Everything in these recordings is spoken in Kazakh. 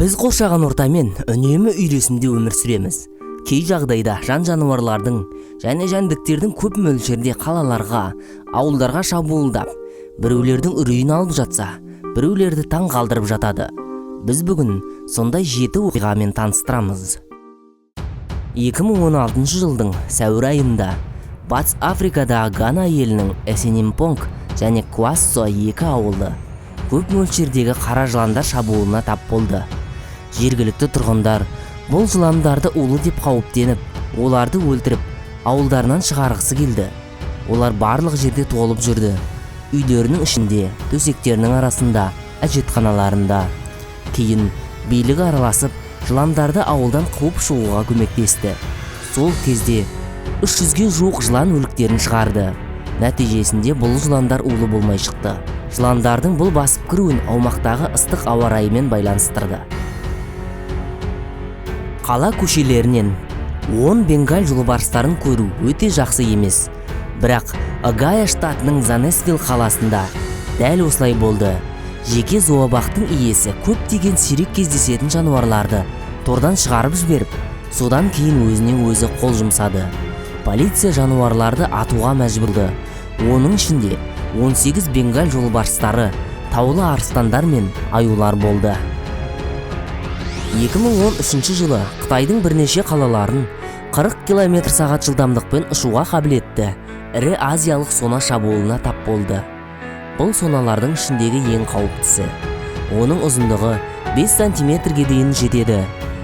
Біз қоршаған ортамен үнемі үйлесімде өмір сүреміз. Кей жағдайда жан-жануарлардың және жәндіктердің көп мөлшерде қалаларға, ауылдарға шабуылдап, біреулердің үрейін алып жатса, біреулерді таң қалдырып жатады. Біз бүгін сондай 7 оқиғамен таныстырамыз. 2016 жылдың сәуір айында Батыс Африкадағы Гана елінің Эсенимпонг және Куассо екі ауылы көп мөлшердегі қара жыландар шабуылына тап болды. Жергілікті тұрғындар бұл жыландарды улы деп қауіптеніп, оларды өлтіріп, ауылдарынан шығарғысы келді. Олар барлық жерде толып жүрді. Үйлерінің ішінде, төсектерінің арасында, әжетханаларында. Кейін билік араласып, жыландарды ауылдан қуып шығуға көмектесті. Сол кезде 300-ге жуық жылан өліктерін шығарды. Нәтижесінде бұл жыландар улы болмай шықты. Жыландардың бұл басып кіруін аумақтағы ыстық ауа райымен байланыстырды. Қала көшелерінен 10 бенгаль жолбарыстарын көру өте жақсы емес. Бірақ Огайо штатының Занесвилл қаласында дәл осылай болды. Жеке зообақтың иесі көптеген сирек кездесетін жануарларды тордан шығарып жіберіп, содан кейін өзіне өзі қол жұмсады. Полиция жануарларды атуға мәжбүр болды. Оның ішінде 18 бенгаль жолбарыстары, таулы арыстандар мен аюлар болды. 2013 жылы Қытайдың бірнеше қалаларын 40 км сағат жылдамдықпен ұшуға қабілетті ірі азиялық сона шабуылына тап болды. Бұл соналардың ішіндегі ең қауіптісі. Оның ұзындығы 5 сантиметрге дейін жетеді.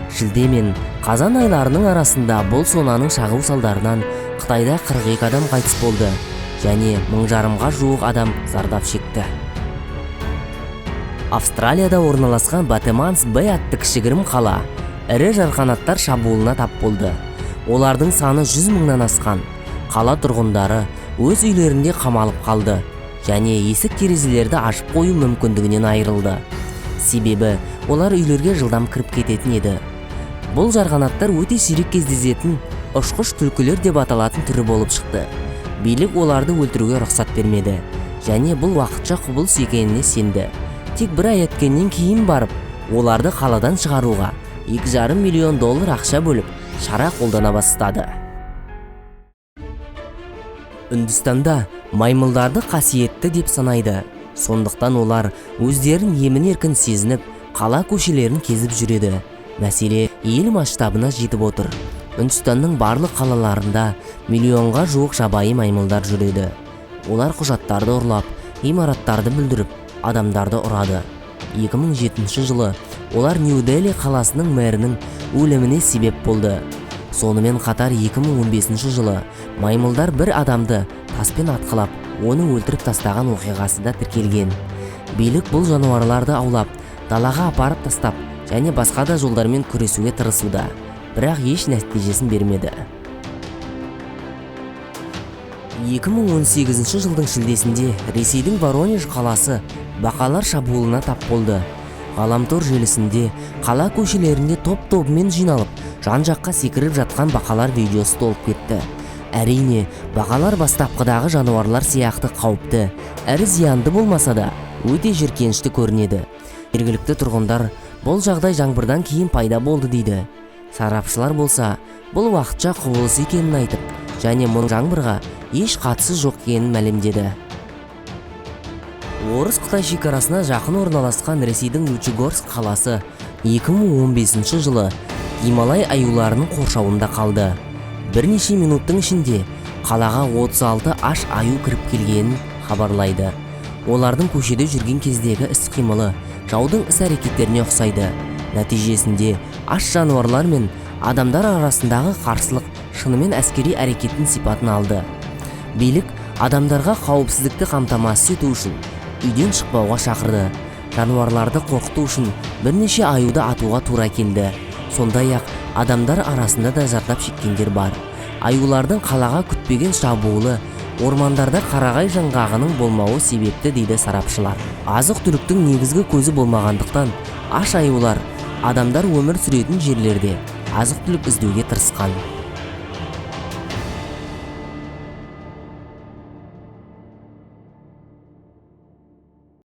Шілде мен қазан айларының арасында бұл сонаның шағу салдарынан Қытайда 42 адам қайтыс болды және 1500-ға жуық адам зардап шекті. Австралияда орналасқан Батеманс Бэй атты кішігірім қала ірі жарқанаттар шабуылына тап болды. Олардың саны 100 мыңнан асқан. Қала тұрғындары өз үйлерінде қамалып қалды және есік терезелерді ашып қою мүмкіндігінен айырылды. Себебі олар үйлерге жылдам кіріп кететін еді. Бұл жарғанаттар өте сирек кездесетін ұшқыш түлкілер деп аталатын түрі болып шықты. Билік оларды өлтіруге рұқсат бермеді және бұл уақытша құбылыс екеніне сенді. Тек бір ай өткеннен кейін барып, оларды қаладан шығаруға 2,5 миллион доллар ақша бөліп, шара қолдана бастады. Үндістанда маймылдарды қасиетті деп санайды. Сондықтан олар өздерін емін-еркін сезініп, қала көшелерін кезіп жүреді. Мәселе ел масштабына жетіп отыр. Үндістанның барлық қалаларында миллионға жуық жабайы маймылдар жүреді. Олар құжаттарды ұрлап, ғимараттарды бүлдіріп, адамдарды ұрады. 2007 жылы олар Нью-Дели қаласының мэрінің өліміне себеп болды. Сонымен қатар 2015 жылы маймылдар бір адамды таспен атқылап, оны өлтіріп тастаған оқиғасы да тіркелген. Билік бұл жануарларды аулап, далаға апарып тастап және басқа да жолдармен күресуге тырысуда, бірақ еш нәтижесін бермеді. 2018 жылдың шілдесінде Ресейдің Воронеж қаласы бақалар шабуылына тап болды. Ғаламтор желісінде қала көшелерінде топ-тобымен жиналып, жан-жаққа секіріп жатқан бақалар видеосы толып кетті. Әрине, бақалар бастапқыдағы жануарлар сияқты қауіпті әрі зиянды болмаса да, өте жиіркенішті көрінеді. Жергілікті тұрғындар бұл жағдай жаңбырдан кейін пайда болды дейді. Сарапшылар болса, бұл уақытша құбылыс екенін айтып, және мұның жаңбырға еш қатысы жоқ екенін мәлімдеді. Орыс-Қытай шекарасына жақын орналасқан Ресейдің Лучегорск қаласы 2015 жылы Гималай аюларының қоршауында қалды. Бірнеше минуттың ішінде қалаға 36 аш аю кіріп келгенін хабарлайды. Олардың көшеде жүрген кездегі іс-қимылы жаудың іс-әрекеттеріне ұқсайды. Нәтижесінде аш жануарлар мен адамдар арасындағы қарсылық шынымен әскери әрекеттің сипатын алды. Билік адамдарға қауіпсіздікті қамтамасыз ету үшін үйден шықпауға шақырды. Жануарларды қорқыту үшін бірнеше аюды атуға тура келді. Сондай-ақ адамдар арасында да зардап шеккендер бар. Аюлардың қалаға күтпеген шабуылы ормандарда қарағай жаңғағының болмауы себепті дейді сарапшылар. Азық-түліктің негізгі көзі болмағандықтан аш аюлар адамдар өмір сүретін жерлерде азық-түлік іздеуге тырысқан.